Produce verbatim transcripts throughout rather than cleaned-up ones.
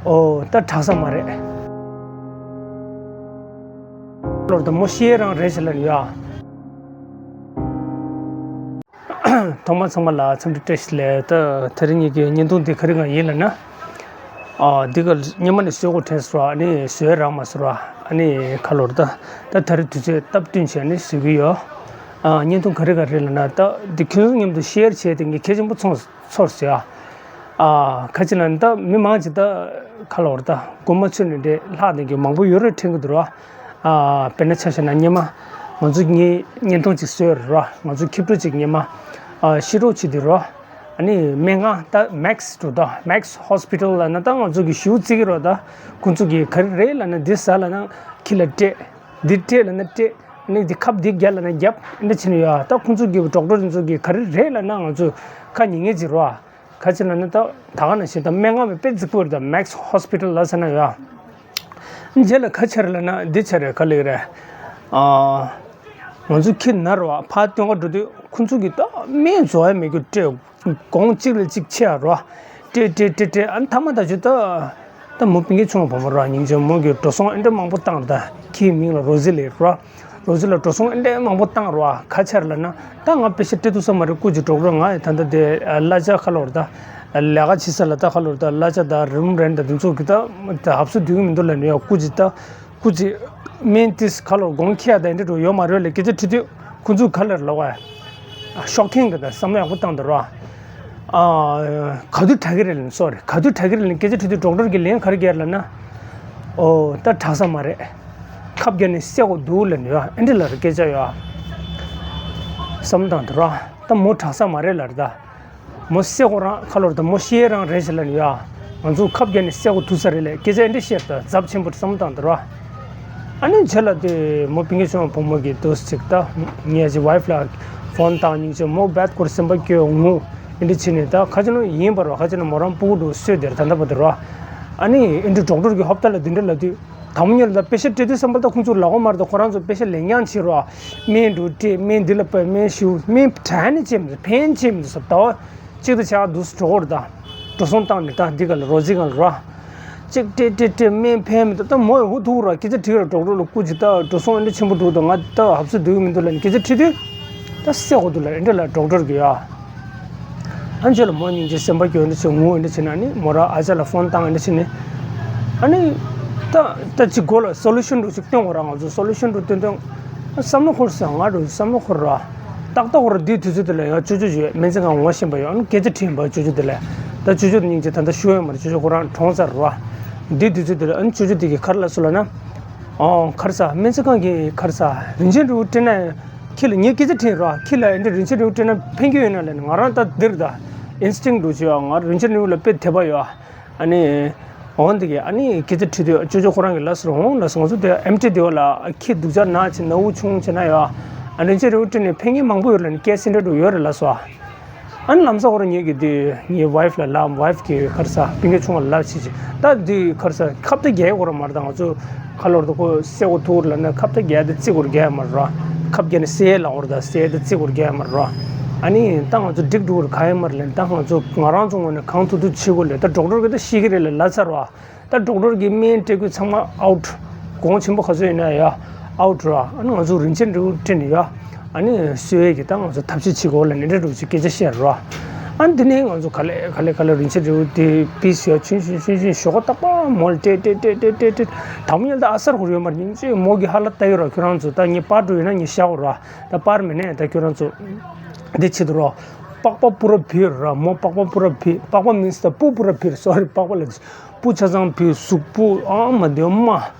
ཨོ་ད་དྲག་ས་མ་རེད། ལོར་ད་མོ་ཤེས་རང་རེད་ཞེས་ལབ་ཡ། ཐོག་མར་ཚང་མ་ལ་འཚམས་འདྲི་བཀྲ་ཤིས་བདེ་ལེགས། ད་དེ་རིང་ངེད་ཀྱི་བརྙན་ཐུང་འདི་ག་རེ་གང་ཡིན་ལབ་ན། ཨ་འདི་ག་སྔོན་མ་ནས་བཟོ་དགོས་དྲན་སོང་ར། ཨ་ནི་བཟོས་རག་མ་སོང་ར། ཨ་ནི་ཁ་ལོར་ད་ད་དེ་རིང་དུས་ཚོད་སྟབས་བསྟུན་བྱས་ནས་བཟོ་གི་ཡོད། ཨ་བརྙན་ཐུང་ག་རེ་ག་རེ་ལབ་ན། ད་འདི་ཁྱོད་ཚོ་མཉམ་དུ་ཤེར་བྱས་ཏེ་ངས་གལ་ཆེན་པོ་ཚོར་ཚོར་སོང་ཡ། ཨ་ཁ་ཅིག་ལ་ད་མི་མང་ཅིག་ད་ཁ་ལོར་ད་མགོ་མ་ཚོས་ནས་འདྲེ་ལྷག་ནས་ཀྱི་མང་པོ་ཡོད་རེད་དྲན་གི་འདུག་ར། ཨ་དཔེར་ན་ཆ་བཞག་ན་སྔོན་མ་ང་ཚོ་ངའི་བརྙན་ཐུང་ཅིག་བཟོས་ར། ང་ཚོ་ཁྱི་ཕྲུག་ཅིག་སྔོན་མ་ཨ་ཤི་རོགས་བྱེད་དུས་ར། ཨ་ནི་སྨན་ཁང་ད་མེག་སི་འགྲོ་ད་མེག་སི་ཧོ་སི་པི་ཊལ་ལབ་ན་ད་ང་ཚོ་གི་ཞུ་རྩི་གི་ར། ད་ཁོང་ཚོ་གི་ག་རེ་རེད་ལབ་ན་འདི་ཟ་ལབ་ན་ཁྱི་ལ་སྤྲད། འདི་སྤྲད་ལབ་ན་སྤྲད། ཨ་ནི་འདི་ཁབ་འདི་རྒྱབ་ལབ་ན་རྒྱབ། འདི་བྱས་ནས་ཡ་ད་ཁོང་ཚོ་གི་ཌོག་ཊར་ཚོ་གི་ག་རེ་རེད་ལབ་ན་ང་ཚོ་ཁ་ཉན་ངེས་ཅིག་ར། ག་ཅི་ལབ་ན་ད་ད་ག་ནང་བཞིན་ད་སྨན་ཁང་བས་དཔེ་རྫིག་པོ་རེད། ད་མེག་སི་ཧོ་སི་པི་ཊལ་ལབ་ས་ན་ཡ། རྗེས་ལ་ག་ཆེར་ལབ་ན་འདི་ཆེར་ག་ལེགས་རེད། ཨ་ང་ཚོ་ཁྱི་ན་ར་བ་ཕར་སྟོན་ག་འགྲོ་དུས་ཁོང་ཚོ་གིས་ད་སྨན་བཟོ་ཡ་མེད་རྒྱུ་སྤྲད། གོང་གཅིག་ལ་གཅིག་ཆེ་བ་ར། སྤྲད་སྤྲད་སྤྲད་སྤྲད། ཨ་ནི་མཐའ་མ་ད་ཆུ་ད། ད་མོ་པིང་གི་ཆུང་བ་བུ་མོ་ར་སྙིང་རྗེ་མོ་གི་འགྲོ་སོང་ཨེ་འདྲ་མང་པོ་བཏང་ར། ད་ཁྱིའི་མིང་ལ་རོ་ཟི་ལབ་ར། རོ་ཟི་ལ་འགྲོ་སོང་ཨེ་འདྲ་མང་པོ་བཏང་ར། ག་ཆེར་ལབ་ན་ད་ང་པེ་ཤ་སྤྲད་ཐུབ་ས་མ་རེད། སྐུ་མཁྱེན་ཌོག་ཊར་ང་ཡི་ད་ལྟ་དེ་གླ་ཆ་ཁ་ལོར་ད་ལས་ཀ་བྱེད་ས་ལ་ད་ཁ་ལོར་ད་གླ་ཆ་ད་རུམ་རེན་ད་དེ་ཚོ་གི་ད་ད་ཧབ་སུ་དུས་མི་འདུག་ལབ་ནས་ཡ། སྐུ་མཁྱེན་ད་སྐུ་མཁྱེན་སྨན་ཏིས་ཁ་ལོར་དགོངས་འཁྱེར་ད་ཨེ་འདྲ་འགྲོ་ཡོད་མ་རེད་ལབ་སྐད་ཆ་དྲིས་དུས་ཁོ་ཚོས་ག་ལེར་ལབ་པ། ཤོག་ཁེང་གི་ད་བསམ་བློ་ཡག་པོ་བཏང་འདུག་ར། ཨ་ག་དུས་དྲག་གི་རེད་ལབ་ནས། སོ་རི་ག་དུས་དྲག་གི་རེད་ལབ་ནས་སྐད་ཆ་དྲིས་དུས་ཌོག་ཊར་གྱིས་ལན་ག་རེ་བརྒྱབ་ལབ་ན། ཨོ་ད་དྲག་ས་མ་རེད། ཁབ་བརྒྱབ་ནས་བསད་དགོས་འདུག་ལབ་ནས་ཡ། ཨེ་འདྲ་ལབ་རེད་སྐད་ཆ་ཡ། བསམ་བློ་བཏང་འདུག་ར། ད་མོ་དྲག་ས་མ་རེད་ལབ་རེད་ད། མོ་བསད་དགོས་རང་ཁ་ལོར་ད་མོ་ཤེས་རང་རེད་ཞེས་ལབ་ནས་ཡ། ང་ཚོ་ཁབ་བརྒྱབ་ནས་བསད་དགོས་འདུག་ས་རེད་ལབ་སྐད་ཆ་ཨེ་འདྲ་བཤད་ད་ཚབས་ཆེན་པོ་བསམ་བློ་བཏང་འདུག་ར། ཨ་ནི་རྗེས་ལ་དེ་མོ་པིང་གི་ཆུང་བ་བུ་མོ་གི་དུས་ཅིག་ད་ངས་ཀྱི་ཝའི་ཕི་ལ་ཕོན་བཏང་། སྙིང་རྗེ་མོ་རྦད་ཁོར་སེམས་པ་སྐྱོ་ངུ་ཨེ་འདྲ་བྱས་ནས། ད་ཁ་ཅིག་ནང་ཡིན་པ་རོ། ཁ་ཅིག་ནང་མོ་རང་སྤུ་གུ་འདྲ་བཟོས་དེར་ད་ལྟ་བར་དུ་རོ། ཨ་ནི་ཨེ་འདྲ་ཌོག་ཊར་གྱིས་ཧོབ་ཏ་ལ་འདི་འདྲ་ལབ་དུས་དང་པོ་ཉིད་ལ་ད་པེ་ཤ་སྤྲད་དུས་བསམ་པ་ད་ཁོང་ཚོར་ལབ་དགོས་མ་རེད། ད་ཁོ་རང་ཚོ་པེ་ཤ་ལེན་རྐྱང་བྱེད་རོ། སྨན་འདྲ་སྤྲད། སྨན་འདི་ལ་ཕན། སྨན་ཞུ། སྨན་དྲག་ནས་ཅི་མི་ཕན་ཅི་མི་ཟེར། ད་བ་གཅིག་ད་ཆ་འདུག་འགྲོ་གི་རེད། ད་འགྲོ་སོང་བཏང་ནས་ད་འདི་ག་ལ་རོ་ཟི་ག་ལ་རོ། གཅིག་སྤྲད་སྤྲད་སྤྲད་སྨན་ཕན་མི་འདུག་ད་མོ་ཡང་ཧུ་ཐུག་ར། སྐད་ཆ་དྲིས་ར་ཌོག་ཊར་ལ། སྐུ་མཁྱེན་ད་འགྲོ་སོང་ཨེ་འདྲ་ཆེན་པོ་འགྲོ་འདུག་ང་ད་ཧབ་སུ་འདུག་མི་འདུག་ལབ་ནས་སྐད་ཆ་དྲིས་དུས་ད་བསད་དགོས་འདུག་ལབ་ཨེ་འདྲ་ལབ་ཌོག་ཊར་གྱིས་ཡ། ཨ་ནི་རྗེས་ལ་མོ་སྙིང་རྗེ་སེམས་པ་སྐྱོ་ཨེ་འདྲ་བྱས་ངུ་ཨེ་འདྲ་བྱས་ནས། ཨ་ནི་མོ་རང་ཨ་ཅག་ལ་ཕོན་བཏང་ཨེ་འདྲ་བྱས་ནས། ཨ་ནི་ད་ད་ཅིག་མགོ་ལ་སོ་ལུ་ཤན་འདྲ་ཅིག་སྟོན་དགོས་ར། ང་ཚོ་སོ་ལུ་ཤན་འདྲ་སྟོན་སྟོན། བསམ་བློ་འཁོར་སོང་། ང་འདྲ་བསམ་བློ་འཁོར་ར། ཏག་ཏག་ཁོ་ར་འདིའི་དུས་ཚོད་དེ་ལ་ཡང་ཅོ་ཅོ་ཅིག་སྨན་རྩིས་ཁང་ངོ་ཤེས་པ་ཡོད། ཨ་ནི་སྐད་ཆ་དྲིས་པ་ཅོ་ཅོ་དེ་ལ། ད་ཅོ་ཅོ་སྙིང་རྗེ་ད་ལྟ་ཞུ་ཡོད་མ་རེད། ཅོ་ཅོ་ཁོ་རང་གྲོངས་ཚར་ར། འདིའི་དུས་ཚོད་དེ་ལ་ཨ་ནི་ཅོ་ཅོ་དེ་གིས་ག་རེ་ལབ་སོང་ལབ་ན། ཨོ་ག་རེ་ཟ། སྨན་རྩིས་ཁང་གི་ག་རེ་ཟ། རིན་ཆེན་རིལ་བུ་སྤྲད་ན། ཁྱི་ལ་ངས་སྐད་ཆ་དྲིས་ར། ཁྱི་ལ་ཨེ་འདྲ་རིན་ཆེན་རིལ་བུ་སྤྲད་ན་ཕན་གྱི་ཡོད་ན་ལབ་ནས། ང་རང་ད་འདིར་ད་ཨིན་སི་ཊིང་འདྲ་ཅིག་ཡོད། ང་རིན་ཆེན་རིལ་བུ་ལ་དཔེ་དད་པ་ཡོད། ཨ་ནི་འོང་འདི་གི་ཨ་ནི་སྐད་ཆ་དྲིས་དུས་ཅོ་ཅོ་ཁོ་རང་གིས་ལབ་སོང་། འོང་ལབ་སོང་། ང་ཚོ་དེ་ཨེམ་ཊི་དེ་བ་ལ་ཁྱི་སྡུག་ཅག་ན་ཅིག་ན་བུ་ཆུང་བྱས་ན་ཡོད། ཨ་རིན་ཆེན་རིལ་བུ་སྤྲད་ནས་ཕན་ངེས་མང་པོ་ཡོད་ལབ་ནས་སྐད་སེ་འདྲ་འདྲ་ཡོད་རེད་ལབ་སོང་། ཨ་ནི་ལམ་སང་ཁོ་རང་ངེད་ཀྱི་དེ་ངའི་ཝའི་ཕི་ལ་ལབ། ཝའི་ཕི་གིས་ག་རེ་ཟ། པིང་གི་ཆུང་བ་ལབ་བྱས་ཅིག་ད་འདི་ག་རེ་ཟ། ཁབ་ཏ་རྒྱག་དགོས་ར་མ་རེད། ད་ང་ཚོ་ཁ་ལོར་ད་ཁོ་བསད་དགོས་ཐུག་ལབ་ན་ཁབ་ཏ་རྒྱག་དེ་བརྩི་དགོས་ར་རྒྱག་མ་རེད་ར། ཁབ་རྒྱག་ནས་བསད་ལབ་དགོས་ར། ད་བསད་དེ་བརྩི་དགོས་ར་རྒྱག་མ་རེད་ར། ཨ་ནི་ད་ང་ཚོ་འགྲིག་འགྲོ་གི་རེད། གང་ཡིན་མ་རེད་ལབ་ན། ད་ང་ཚོ་ང་རང་ཚོ་ངོས་ནས་གང་ཐུབ་ཐུབ་བྱེད་དགོས་ལབ། ད་ཌོག་ཊར་གིས་ད་ཤེས་ཀྱི་རེད་ལབ་ལབ་ཚར་བ། ད་ཌོག་ཊར་གྱིས་སྨན་སྤྲད་དགོས་ཚང་མ་ཨའུཊ། གོང་ཆེན་པོ་ག་ཚོད་ཡིན་ན་ཡ་ཨའུཊ་ར། ཨ་ནི་ང་ཚོ་རིན་ཆེན་རིལ་བུ་སྤྲད་ནས་ཡ། ཨ་ནི་གསོ་བའི་གི་ད་ང་ཚོ་ཐབས་ཤེས་བྱེད་དགོས་ལབ་ནས་འདྲ་འདྲ་ཅིག་སྐད་ཆ་བཤད་ར། ཨ་ནི་དེ་ནས་ང་ཚོ་ག་ལེ་ག་ལེ་ག་ལེ་རིན་ཆེན་རིལ་བུ་དེ་ཕིས་ཡ་ཆུང་ཆུང་ཆུང་ཆུང་ཞོགས་ཀ་རྟག་པར་མོ་ལ་སྤྲད་སྤྲད་སྤྲད་སྤྲད་སྤྲད། དང་པོ་ཉིད་ད་ཨ་གསར་ཁོར་ཡོད་མ་རེད། སྙིང་རྗེ་མོ་གིས་ཧ་ལས་ལྟ་ཡོད་ར། ཁྱོད་རང་ཚོ་ད་ངས་པར་འགྲོ་ཡོད་ན་ངས་བཞག་གོ་ར། ད་པར་མེད་ནས་ད་ཁྱོད་རང་ཚོ་འདི་བྱེད་དུ་རོ། པགས་པ་སྤུ་ར་བུད་ར། མོ་པགས་པ་སྤུ་ར་བུད། པགས་པ་མིན་སི་ད་སྤུ་སྤུ་ར་བུད། སོ་རི། པགས་པ་ལ་སྤུ་ཆ་ཚང་བུད། གཟུགས་པོ་ཨ་མ་དེ་མ།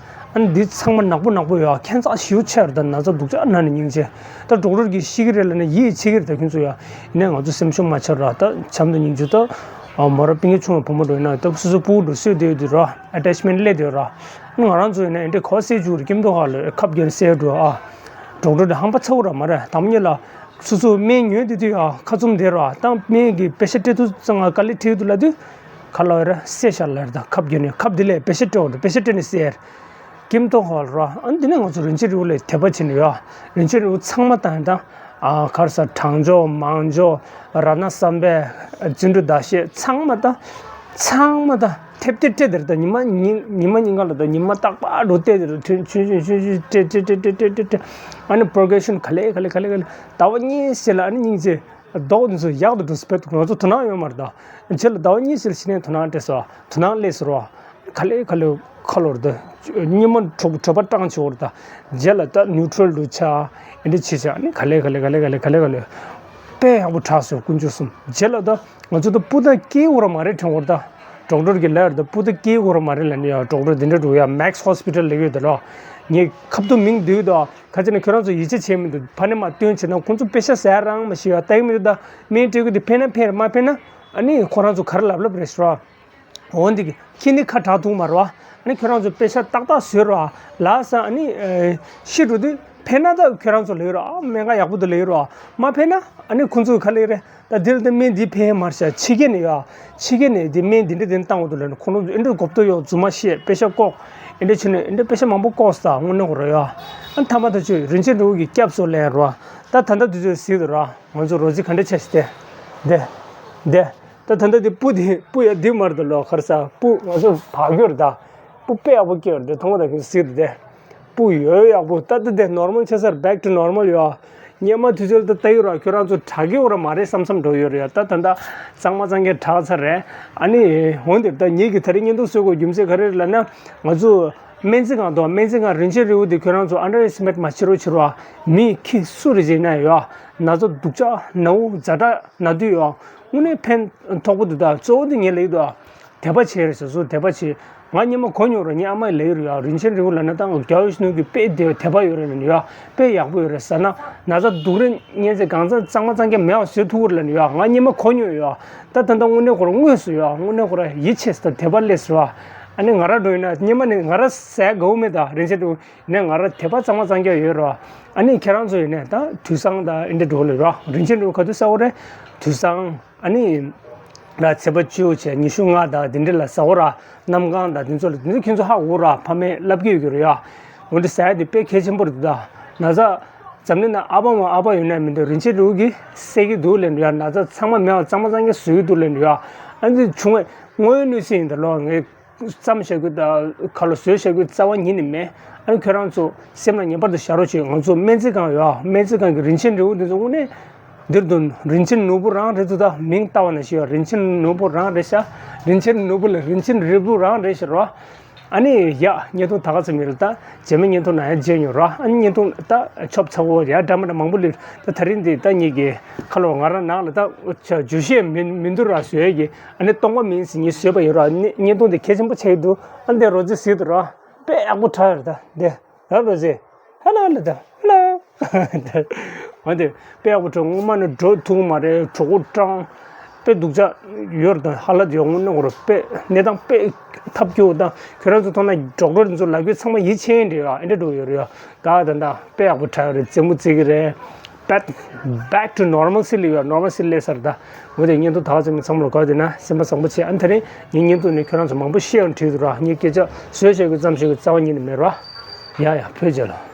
ཨ་ནི་འདི་ཚང་མ་ནག་པོ་ནག་པོ་ཡོད། ཁྱད་མཚར་ཞེ་པོ་ཆེ་རེད། ད་ན་ཚ་སྡུག་ཅག་ན་ནི་སྙིང་རྗེ། ད་ཌོག་ཊར་གྱིས་ཤེས་ཀྱི་རེད་ལབ་ན་ཡིད་ཆེས་ཀྱི་རེད། ད་ཁྱོད་ཚོ་ཡ་ཡིན་ནའི་ང་ཚོ་སེམས་ཤུགས་མ་ཆག་ར། ད་བྱམས་དང་སྙིང་རྗེ་ད་ཨ་མོ་ར་པིང་གི་ཆུང་བ་བུ་མོ་འགྲོ་ཡིན་ན་ད་སོ་སོ་སྤུ་གུ་འགྲོ་སོས་བསྡད་ཡོད་དུས་ར། ཨ་ཊེ་ཆི་མེན་ཊི་སླེབས་བསྡད་ཡོད་ར། ང་རང་ཚོ་ཡིན་ན་ཨེ་འདྲས་གོ་སེ་བཅུག་རེད། ཀིམ་ཏོ་ཧ་ལོ་ཁབ་རྒྱག་ནས་བསད་འགྲོ་ཨ། ཌོག་ཊར་དེ་ཧམ་པ་ཚ་བོ་ར་མ་རེད། དང་པོ་ཉིད་ལ་སོ་སོ་སྨན་ཉོས་དེ་དུས་ཨ་ཁ་བཙུམ་བསྡད་ར། ད་སྨན་གྱི་པེ་ཤ་སྤྲད་དུས་ཙང་ང་དཀའ་ལས་ཁྲིད་འདུག་ལབ་དུས་ཁ་ལོ་ར་བསད་ཤག་ལབ་ར། ད་ཁབ་རྒྱག་ནས་ཁབ་དེ་ལས་པེ་ཤ་སྤྲད་འོང་དུ་པེ་ཤ་སྤྲད་ནས་བསད། ཀིམ་ཏོ་ཧ་ལོ་ར། ཨ་འདི་ནས་ང་ཚོ་རིན་ཆེན་རིལ་བུ་ལ་དད་པ་བྱེད་ནས་ཡོད། རིན་ཆེན་རིལ་བུ་ཚང་མ་དང་དང་ཨ་ག་རེ་ཟ། གྲང་སྦྱོར་མང་སྦྱོར་རཏྣ་བསམ་འཕེལ་རྫུ་འཕྲུལ་ཟླ་ཤེལ་ཚང་མ་ད་ཚང་མ་ད། ཐེབས་ཏེ་སྤྲད་དེ་རེད། ད་ཉི་མ་ཉིན་ཉི་མ་ཉིན་གང་ལ་ད་ཉི་མ་རྟག་པར་འགྲོ་བལྟས་དེ་རེད། ཐོན་ཆུན་ཆུན་ཆུན་ཆུན་སྤྲད་སྤྲད་སྤྲད་སྤྲད་སྤྲད་སྤྲད། ཨ་ནི་པོ་རོ་གེ་རེ་ཤན་ག་ལེ་ག་ལེ་ག་ལེ་ག་ལེ། ཟླ་བ་གཉིས་ཤིག་ལ་ཨ་ནི་སྙིང་རྗེ་རྡོག་འདི་ཚོ་ཡག་ཏུ་འགྲོ་སྲིད་པས། ང་ཚོ་དོ་སྣང་ཡོད་མ་རེད་ད། རྗེས་ལ་ཟླ་བ་གཉིས་ཤིག་ལ་ཕྱི་ནས་དོ་སྣང་སྤྲད་སོང་། དོ་སྣང་སླེབས་སོང་ར། ག་ལེ་ག་ལེ་ཁ་ལོ་རེད་ད། སྙེ་མ་གྲོད་གྲོད་པ་སྐྲངས་བྱེད་འོ་རེད་ད། རྗེས་ལ་ད་ནིའུ་ཊི་རལ་དུ་ཆགས། ཨེ་འདྲ་བྱེད་བྱས་ཨ་ནི་ག་ལེ་ག་ལེ་ག་ལེ་ག་ལེ་ག་ལེ་ག་ལེ། དཔེ་ཡག་པོ་དྲག་སོང་དཀོན་མཆོག་གསུམ། རྗེས་ལ་ད་ང་ཚོ་ད་སྤུ་ན་སྐྱེ་འོ་ར་མ་རེད་དྲན་འོ་རེད་ད། ཌོག་ཊར་གྱིས་ལབ་ཡོད་ད། སྤུ་ན་སྐྱེ་འོ་ར་མ་རེད་ལབ་ནས་ཡ། ཌོག་ཊར་དེ་འདྲ་འགྲོ་ཡ། མེག་སི་ཧོ་སི་པི་ཊལ་ལབ་ཡོད་ད་ལོ། ངས་ཁ་ཐུག་མིང་བསྡུས་ད། ག་ཅི་ན་ཁྱོད་རང་ཚོ་ཡིད་ཆེས་བྱེད་མི་འདུག་ཕ་ནས་མ་སྟོན་བྱེད་ན་ཁོང་ཚོ་པེ་ཤ་ཟ་རང་མ་ཤེས་ཡ། ལྟ་གི་མི་འདུག་ད། སྨན་སྤྲད་གི་དེ་ཕན་ན་ཕན་རེད། མ་ཕན་ན་ཨ་ནི་ཁོ་རང་ཚོ་ག་རེ་ལབ་ལབ་རེད་ཟེར་བ། འོན་ཏེ་ཁྱེད་ནི་ཁ་གྲག་ཐུག་མ་རེད་བ། ཨ་ནི་ཁྱོད་རང་ཚོ་པེ་ཤ་ཏག་ཏག་བཟོས་རེད་བ། ལགས་སོ། ཨ་ནི་ཨེ་ཤི་འགྲོ་དུས་ཕན་ན་ད་ཁྱོད་རང་ཚོ་ལབ་ཡོད་རེད་བ། སྨན་ཁང་ཡག་པོ་འདུག་ལབ་ཡོད་རེད་བ། མ་ཕན་ན་ཨ་ནི་ཁོང་ཚོ་ག་ལབ་ཡོད་རེད། ད་འདིར་ད་སྨན་འདི་ཕན་མ་རེད་ཤག་ཕྱི་རྒྱལ་ནས་ཡོད། ཕྱི་རྒྱལ་ནས་འདི་སྨན་འདི་འདྲ་འདི་བཏང་བ་འདུག་ལབ་ནས་ཁོང་རྣམ་ཚོ་ཨེ་འདྲ་གོ་བསྡུར་ཡོད། རྫུན་མ་བཤད། པེ་ཤ་བཀོག་ཨེ་འདྲ་བྱས་ནས་ཨེ་འདྲ་པེ་ཤ་མང་པོ་བཀོག་སོང་། དངོས་གནས་ཁོ་རང་ཡོད། ཨ་མཐའ་མ་ད་ཆོས་རིན་ཆེན་རི་བོ་གིས་སྐྱབས་སུ་ལེན་རོ། ད་ད་ལྟ་དུས་ཚོད་གཟིགས་འདུག་ར། ང་ཚོ་རོ་ཛི་ག་འདྲ་བྱས་ཤི་དེ། དེ། དེ། ད་ད་ལྟ་དེ་སྤུ་དེ་སྤུ་ཡ་འདི་མར་དུ་ལོ་ཁར་ས་སྤུ་ང་ཚོ་བག་ཡོད་རེད་ད། སྤུ་དཔེ་ཡག་པོ་སྐྱེས་རེད་དེ། མཐོང་བ་ད་གིན་གཟིགས་འདུག་དེ། སྤུ་ཡོད་ཡག་པོ་ད་ལྟ་དེ་ནོར་མལ་ཆགས་ཚར། back to normal ཡོད། སྔོན་མ་དུས་ཚོད་ལ་ད་ལྟ་ཡོད་ར། ཁྱོད་རང་ཚོ་དྲག་གི་ཡོད་ར་མ་རེད་བསམ་བསམ་འགྲོ་ཡོད་རེད་ཡ། ད་ད་ལྟ་གཙང་མ་གཙང་རྐྱང་དྲག་ཚར་རེད། ཨ་ནི་འོན་ཏེ་ད་ངེད་ཀྱི་ད་རེས་བརྙན་ཐུང་བཟོ་དགོས་རྒྱུ་མཚན་ག་རེ་རེད་ལབ་ན། ང་ཚོ་སྨན་རྩིས་ཁང་དང་། སྨན་རྩིས་ཁང་རིན་ཆེན་རི་བོ་དེ་ཁྱོད་རང་ཚོ་underestimate མ་བྱེད་རོགས་བྱེད་རོགས། མི་ཁྱི་སུ་རེད་ཅེ་ན་ཡོད། ན་ཚ་སྡུག་ཅག་ནཝ་ཛ་དྲག་ན་དུས་ཡོད། དངོས་གནས་ཕན་ཐོགས་པོ་འདུག་ད་གཙོ་བོ་དེ་ངས་ལབ་ཀྱི་འདུག་དད་པ་བྱེད་རེད་ཟེར་སོང་། དད་པ་བྱེད། ང་སྔོན་མ་གོ་མྱོང་རེད། ངའི་ཨ་མ་ཡིས་ལབ་ཀྱི་རེད་ཡ། རིན་ཆེན་རི་བོ་ལབ་ན་ད་རྒྱལ་བ་ཡིད་བཞིན་ནོར་བུ་གི་དཔེ་དེ་དད་པ་ཡོད་རེད་ལབ་ནས་ཡ། དཔེ་ཡག་པོ་ཡོད་རེད་ཟེར་ན། ན་ཚ་སྡུག་རུས་གཉན་ཚད་གང་ཚ་གཙང་མ་གཙང་རྐྱང་མེད་པ་བཟོ་ཐུབ་ཀྱི་རེད་ལབ་ནས་ཡ། ང་སྔོན་མ་གོ་མྱོང་ཡ། ད་ད་ལྟ་དངོས་གནས་ཁོ་རང་དངོས་སུ་ཡ། དངོས་གནས་ཁོ་རང་ཡིད་ཆེས་དང་དད་པ་སླེབས་སོང་བ། ཨ་ནི་ང་རང་འགྲོ་ཡིན་ན་སྔོན་མ་ནས་ང་རང་ཟས་དགའ་བོ་མེད་ད། རིན་ཆེན་རི་བོ་ནས་ང་རང་དད་པ་གཙང་མ་གཙང་རྐྱང་ཡོད་རེད་བ། ཨ་ནི་ཁྱེད་རང་ཚོ་ཡིན་ནས་ད་དུས་སང་ད་ཨེ་འདྲ་འགྲོ་ལེ་ར། རིན་ཆེན་རི་བོ་ག་དུས་ཟ་འོ་རེད། དུས་སང་ཨ་ནི་ད་ཚེས་པ་བཅུ་བྱས་ཉི་ཤུ་ལྔ་ད་དེ་འདྲ་ལ་ཟ་འོ་ར། གནམ་གང་ད་དེ་ཚོ་ལ། དེ་ཚོ་ཁྱེད་ཚོ་ཧ་གོ་ར། ཕ་མས་བསླབ་ཀྱི་ཡོད་ཀྱི་རེད་ཡ། འོ་འདི་ཟ་ཡ་དེ་དཔེ་གལ་ཆེན་པོ་རེད་ད། ན་ཚ་འཛམ་གླིང་ན་ཨ་ཕ་མ་ཨ་ཕ་ཡོད་ན་མི་འདུག་རིན་ཆེན་རི་བོ་གིས་སེལ་གྱི་འདུག་ལབ་ནས་ཡ། ན་ཚ་ཚང་མ་མེད་པ་གཙང་མ་གཙང་རྐྱང་བཟོ་གི་འདུག་ལབ་ནས་ཡ། ཨ་ནི་བྱུང་བའི་དངོས་ཡོད་གནས་ཚུལ་ཡིན་ད་ལོ། ངས་བརྩམས་བཞག་རྒྱུ་དང་ག་ལོ་བཟོས་བཞག་རྒྱུ་རྩ་བ་ཉིད་ནས་མེད། ཨ་ནི་ཁྱོད་རང་ཚོ་སེམས་ལ་ངེས་པར་དུ་བཞག་རོགས་བྱེད། ང་ཚོ་སྨན་རྩིས་ཁང་ཡོད། སྨན་རྩིས་ཁང་གི་རིན་ཆེན་རི་བོ་འདི་ཚོ་དངོས་གནས་འདིར་དུ་རིན་ཆེན་ནོར་བུ་རང་རེད་འདུག་ད་མིང་བཏགས་པ་ནང་བཞིན་ཡོད། རིན་ཆེན་ནོར་བུ་རང་རེད་ཤག་རིན་ཆེན་ནོར་བུ་ལ་རིན་ཆེན་རིལ་བུ་རང་རེད་ཤག་རོ། ཨ་ནི་ཡ། བརྙན་ཐུང་ད་ག་ཙམ་ཡིན་རེད་ད། རྗེས་མའི་བརྙན་ཐུང་ནང་ཡང་མཇལ་ཡོང་རོ། ཨ་ནི་བརྙན་ཐུང་ད་ཆོབ་ཚ་བོ་ཡ་འདྲ་མི་འདྲ་མང་པོ་སླེབས། ད་ད་རིང་འདི་ད་ངེད་ཀྱི་ཁ་ལོ་ང་རང་ནང་ལ་ད་བརྗོད་བཤད་མི་མི་འདུག་ར། བཟོས་ཀྱི། ཨ་ནི་སྟོང་པ་མིན་ཟེར་ངས་བཟོས་པ་ཡོད་ར། ནི་བརྙན་ཐུང་འདི་གལ་ཆེན་པོ་ཆགས་ཀྱི་འདུག་ཨ་འདི་རོ་ཛི་གཟིགས་འདུག་ར། དཔེ་ཡག་པོ་དྲག་ཡོད་རེད་ད་འདི། ད་རོ་ཛི། ཧེ་ལོ་ལ་ད་ཧེ་ལོ། འོ་འདི་དཔེ་ཡག་པོ་དྲག་སྔོན་མ་ནས་འགྲོ་ཐུབ་མ་རེད། གྲོད་ཁོག་སྐྲངས། དཔེ་སྡུག་ཅག་ཡོད་རེད་ད། ཧ་ལ་ཡོད། དངོས་གནས་ཁོ་རང་དཔེ་གནས་སྟངས་དཔེ་ཐབས་སྐྱོ་ད། ཁྱོད་རང་ཚོ་མཐོང་ན་ཌོག་ཊར་ཚོ་ལབ་རྒྱུ་ཚང་མ་ཡིད་ཆེས་འདྲ་ཡོད། ཨེ་འདྲ་འགྲོ་ཡོད་རེད་ཡ། ད་ད་ད་དཔེ་ཡག་པོ་དྲག་ཡོད་རེད། རྩེད་མོ་རྩེ་གི་རེད། back back to normalcy ལ་ཡོད། normalcy སླེབས་ཚར་ད། འོ་དེ་བརྙན་ཐུང་ད་ག་ཙམ་མིན་ཚང་མ་ལ་དགའ་བསྡད་ན་སེམས་པ་བཟང་པོ་བྱེད། ཨ་ནི་ད་རིང་ངའི་བརྙན་ཐུང་ནི་ཁྱོད་རང་ཚོ་མང་པོ་ཤེས་ཡོང་བྲིས་འདུག་ར། ངས་སྐད་ཆ་བཟོས་བཤད་དགོས་ཙམ་ཞིག་གི་རྩ་བ་ཉིད་ནས་མེད་ར། ཡ་ཡ་བོད་རྒྱལ་ལོ།